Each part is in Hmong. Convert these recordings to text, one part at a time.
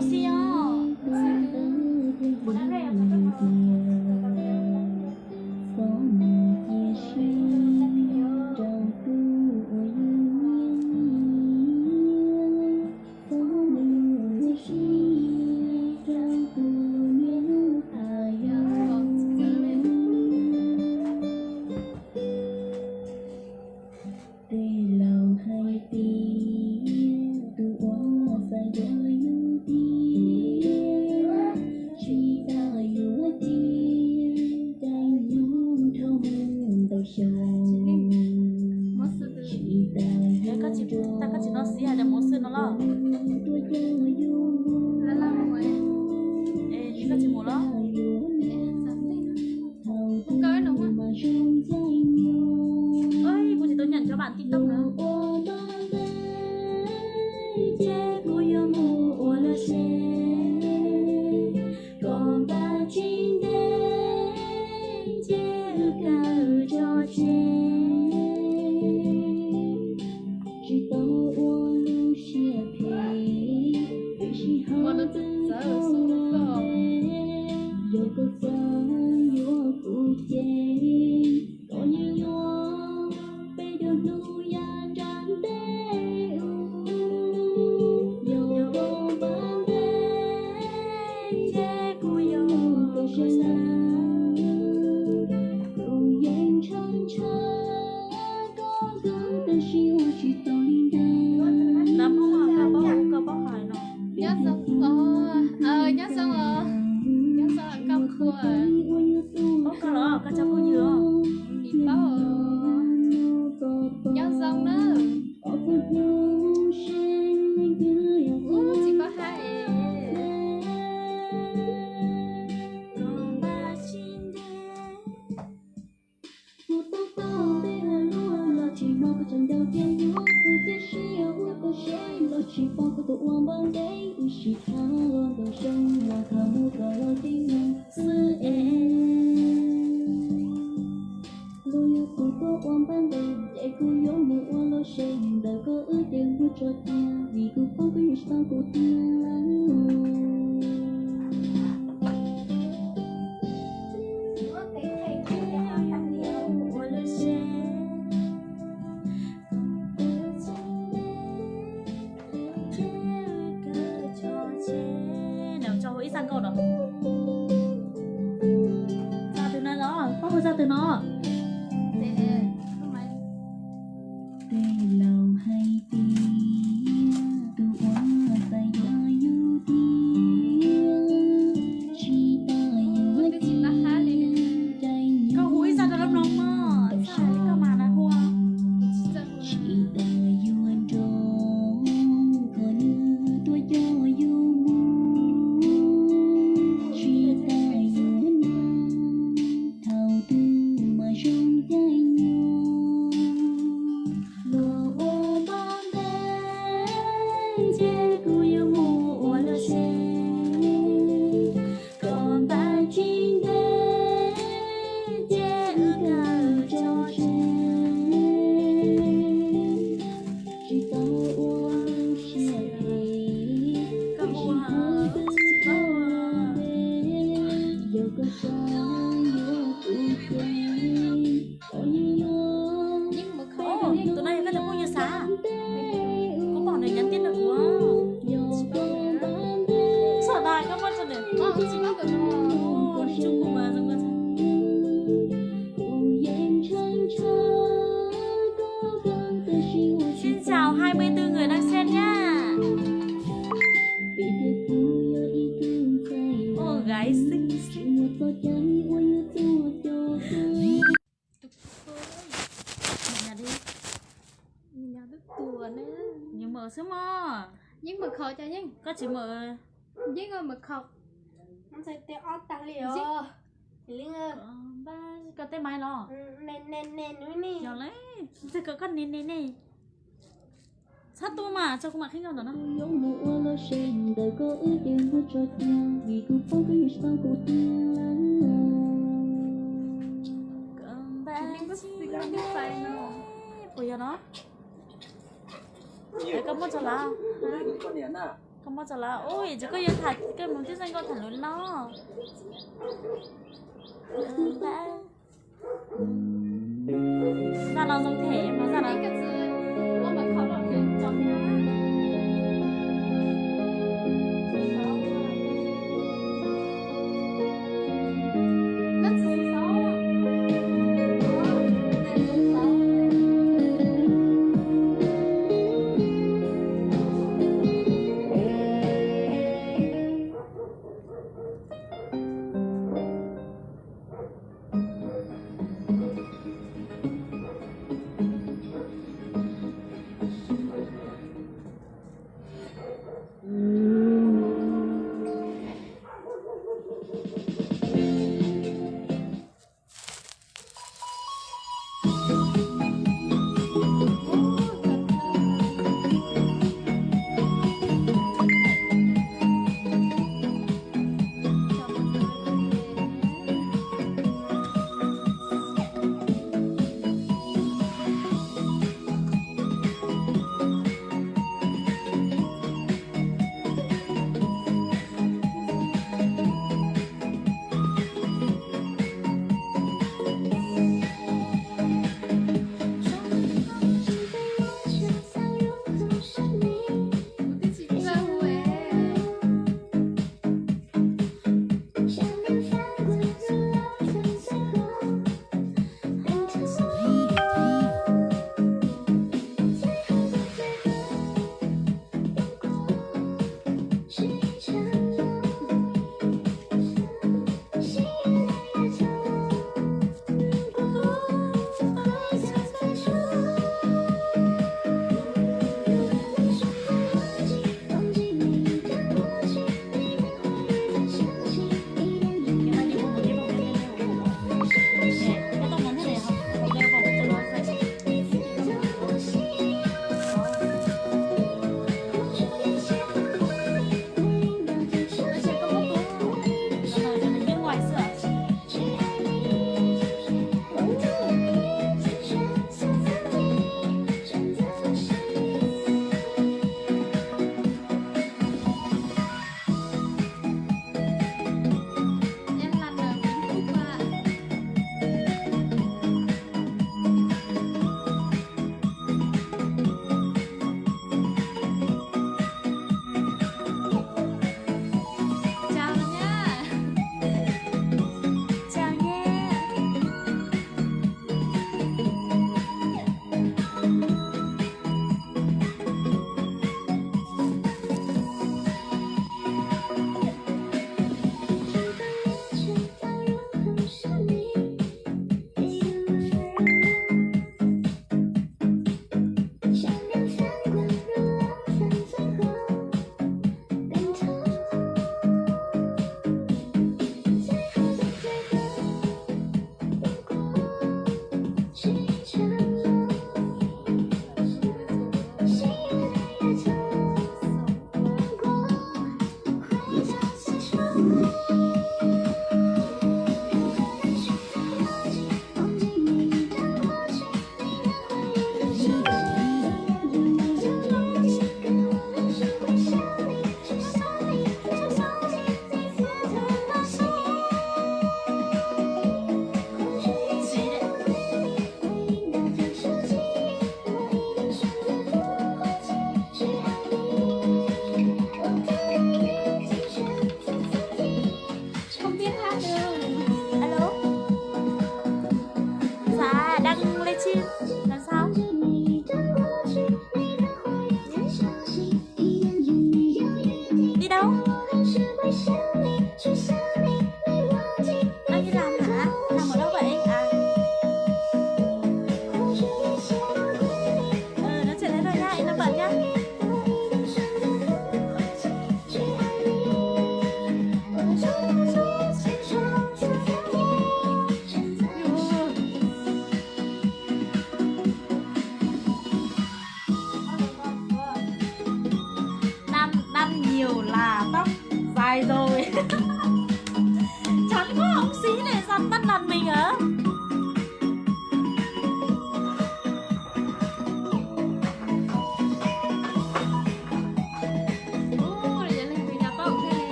Xi os. Tej laus hais tias tus uas xav yuav yus tiag, tsis tas yuav tiag, caij nyoog dhau mus ntau xyoo. Tsis tas yuav, koj tsis hnov xib hais tias mus xwb no los? Koj tsis mus los? Kuv tsis tau nyeem cov bản TikTok na. Ces kuv yuav mus ua lawm seb, kom npaj tsis ntev ces wb kaw tso tseg. Tsis tau ua lub siab phem, tiam sis ho txawv txaus los, yog koj txawv yuav kuv ces, koj yeej yuav peb caug hnub yav nram ntej. Yog koj npaj ntev ces kuv yuav koj sawv, kuv yeej ntshaw ntshaw koj nkauj, tab sis ua tsis tau li ntawd. Nyob zoo, nyob zoo os, nyob zoo koj qhua. Paub koj los koj tso kuj ywg os. Nim paub os. Nyob zoo na. Ub, tsis paub hab es. Luag yog kuv tuaj ua npaj ntev, ces kuv yuav mus ua lub seb ntawm koj wb ces muab tso tiag, vim kuv paub koj yeej tsis tau kuv tiag lawm. Nws tso hu ib zaj nkauj no. Zaj twg no los? Koj hu zaj twg no? Tej laus hais tias tus uas xav yuav yus tiag, tsis tas yuav tiag, caij nyoog, koj hu ib zaj rau lub mloog mog, txhaj li koj mas na hu. Tsis tas yuav nrog koj nws tuaj coj yus mus, tsis tas yuav nrog thaum twg mas zoo caij nyoog. Luag ua npaj ntev, ces kuv yuav mus ua lub seb, kom npaj tsis ntev, ces wb kaw tso tseg. Tsis tau ua lub siab phem, koj ua, tsis tau ua, yog koj xav yuav kuv ces, koj yeej yuav. Tus no yog koj tus phooj ywg xav, kuv pom nws nhắn tin rau kuv. Txhob hais koj muab rau nws. Xin chào hai mươi tư người đang xem nha. Ôi, gái xinh xinh. Nws mawm xwb mog. Yeej mawm khaus cas yeej. Koj tsis mawm. Yeej mawm khaus. Koj tej maiv los? Yog le, koj ne ne ne. Txhob tua mas, tso kuv mam qhib nkauj ntawm no. Puas yog no? Koj muab tso lav. Koj muab tso los, ui, tsis koj yuav tham, koj mus tib zeej koj tham lus no. Zaj no zoo them mas zaj no.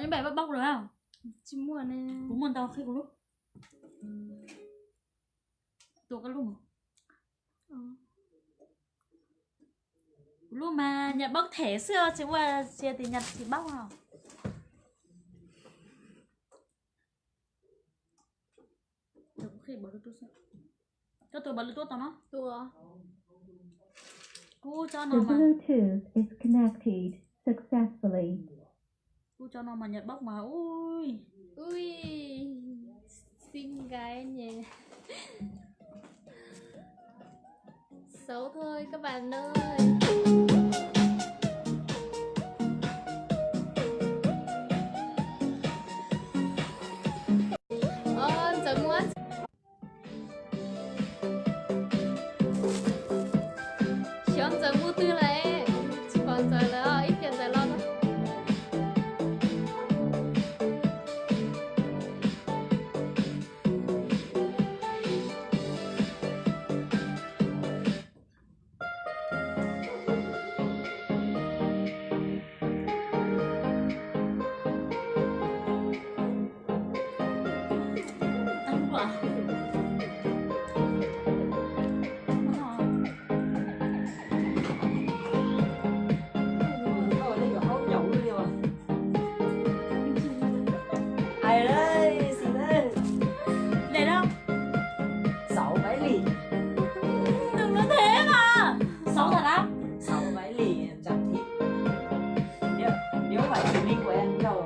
Nyob npaj bab bauj lawm. Tsis muaj ne. Kuv muaj ntau, qhib kuv lub. Tua koj lub. Kuv lub mas Nhật Bản thẻ xwb, tsis ua, tsis tias Nhật tsis bauj no. Koj tua bật Bluetooth tau no. Kuv tso no mas. The Bluetooth is connected successfully. Kuv tso no mas Nhật Bản mas ui. Ui, xib nkaib nyem. Xauv thôi các bạn ơi. Ơ, Ntxawm Muab. Xyov Ntxawm mus twg lawm, tsis pom Ntxawm lawm, ib pliag Ntxawm los. Ai, xim, để đâu? Sáu bảy lì. Đừng nói thế mà. Sáu thật á? Sáu bảy lì chẳng thì. Nếu, nếu vậy thì Linh của em đâu?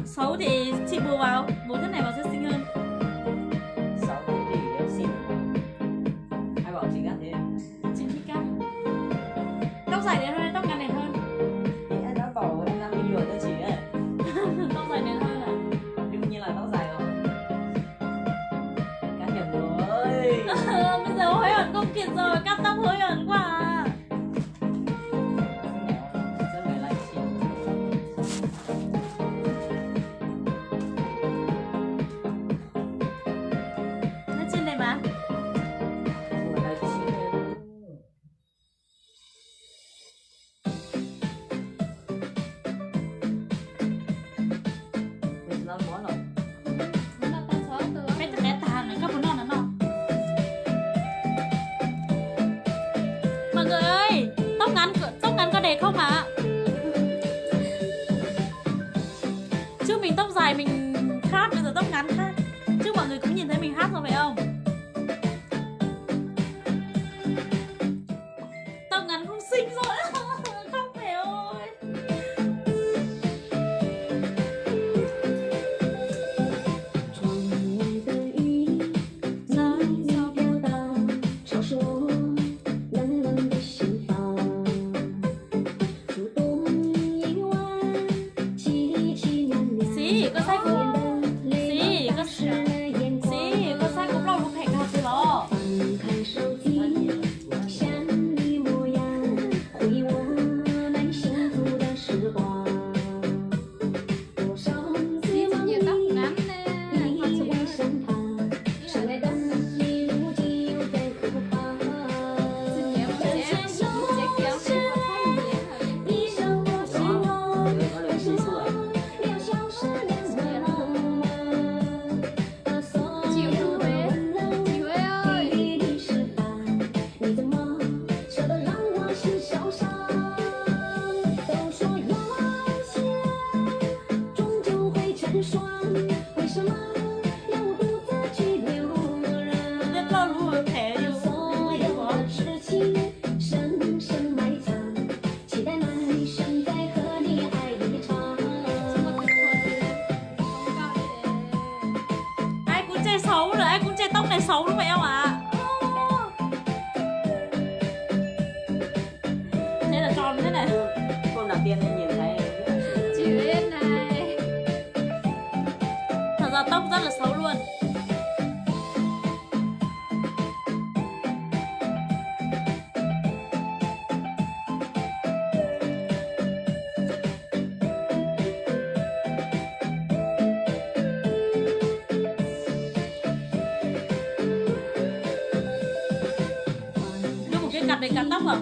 Sáu thì chị bù vào, bù thế này vào sẽ xinh hơn. Sáu bảy lì em xinh. Ai bảo chị gắt thế? Chị thích cắt. Tóc dài đẹp hơn, tóc ngắn đẹp hơn. Thì em đã bảo em đang đi lừa cho chị đấy. Tóc dài đẹp hơn à? Đương nhiên là tóc dài rồi. Cá nhân rồi. Bây giờ hối hận không kịp rồi, cắt tóc hối hận quá à. Nó trên đây mà. Peb twb qev tag lawm, koj puas noj no noj? Mọi người ơi, tóc ngắn, tóc ngắn có đẹp không ạ? Chứ mình tóc dài mình hát, bây giờ tóc ngắn hát. Chứ mọi người cũng nhìn thấy mình hát rồi phải không? Tóc ngắn không xinh rồi. Khóc mẹ ơi. Xib, koj saib kuv, Xib, koj, Xib, koj saib kuv plaub lub phem kag twg los? Plaub lub phem yus. Ai kuv tseg xauv lawm, ai kuv tseg toob ne xauv lub me yau a. Thế là tròn thế này. Cô nạp tiền thì nhìn thấy. Chỉ biết này. Thật ra tóc rất là xấu luôn. Lub mus kev cặp này cặp tóc à?